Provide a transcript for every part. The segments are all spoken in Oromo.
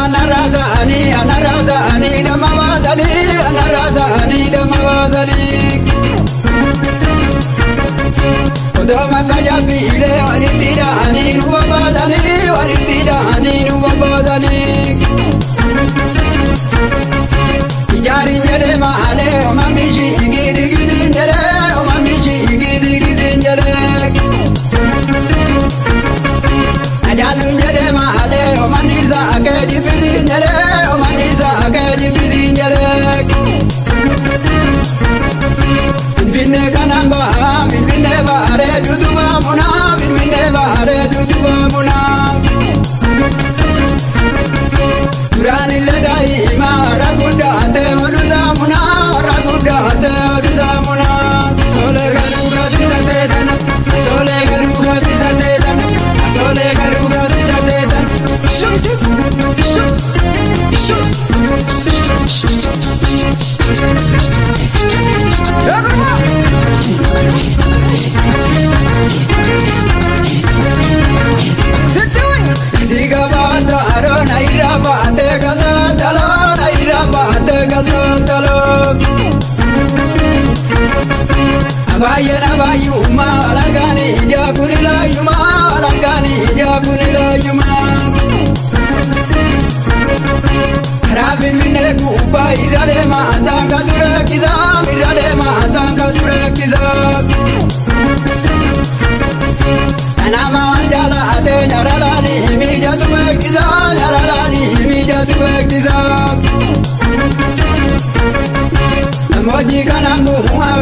Anarrazani anarrazani damawazani anarrazani damawazani Odoma kajabile walitirani nuwabazani walitirani nuwabazani Ijari jere mahale omamishi gidi gidi jere omamishi gidi gidi jere Ajalu jere mahale omanirza ke jibidi jere omanirza ke jibidi jere Finfinne kanamba finfinne bare duduba muna finfinne bare duduba muna Duranille daima ragudate oduza muna ragudate oduza muna Sole garuga tisate dana sole garuga tisate dana sole garuga tisate dana Shuk shuk shuk shuk Abayuma alangani jagunila yuma alangani jagunila yuma Rabin minne guba irale ma zanga dura kiza irale ma zanga dura kiza Anama jala ate naralani mi jatu kiza naralani mi jatu kiza Moji kanambu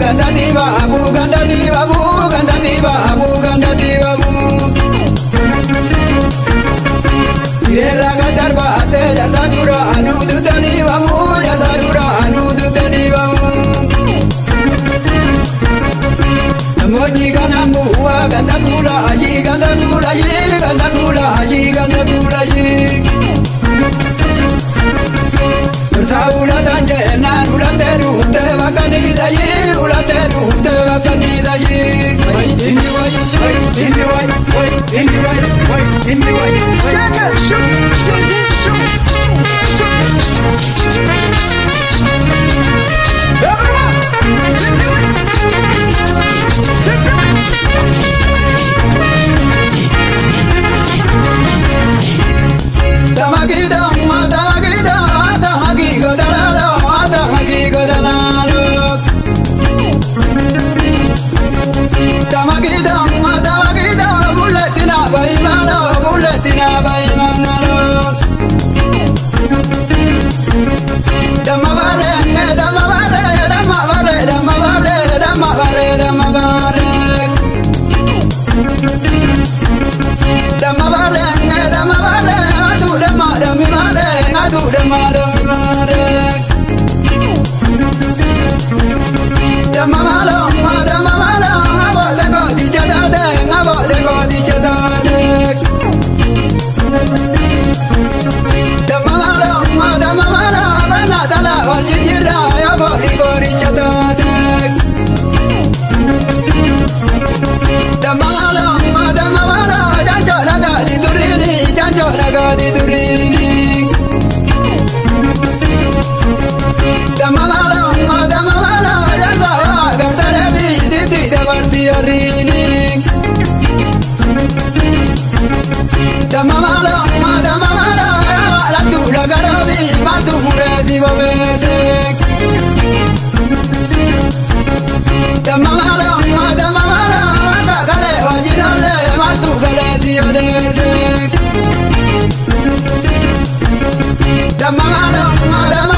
ganda diva abu ganda diva abu ganda diva abu ganda diva abu Sirera gadar baate jasa dura anu dutani bamu jasa dura anu dutani bamu Moji kanambu ganda kula aji ganda kula aji ganda kula aji ganda kula aji Ulatan jenan ulate rute bakani dayi ulate rute bakani dayi Inni way inni way inni way inni way shuk shuk shuk Tamagida tamagida Tamagida tamagida bulletina baimano bulletina baimano Damavare damavare damavare damavare damavare damavare Damavare damavare adu damavare adu damavare Damamalo damamalo abode ko dijadade abode ko dijadade Damamalo damamalo bana dala wajira abode ko dijadade Damamalo damamalo janjo laga didurini janjo laga didurini Damamalo damamalo Damamalo damamalo la tu la garabi ma tu murezi bobese Damamalo damamalo kagale wajinole ma tu gale ziyodese Damamalo damamalo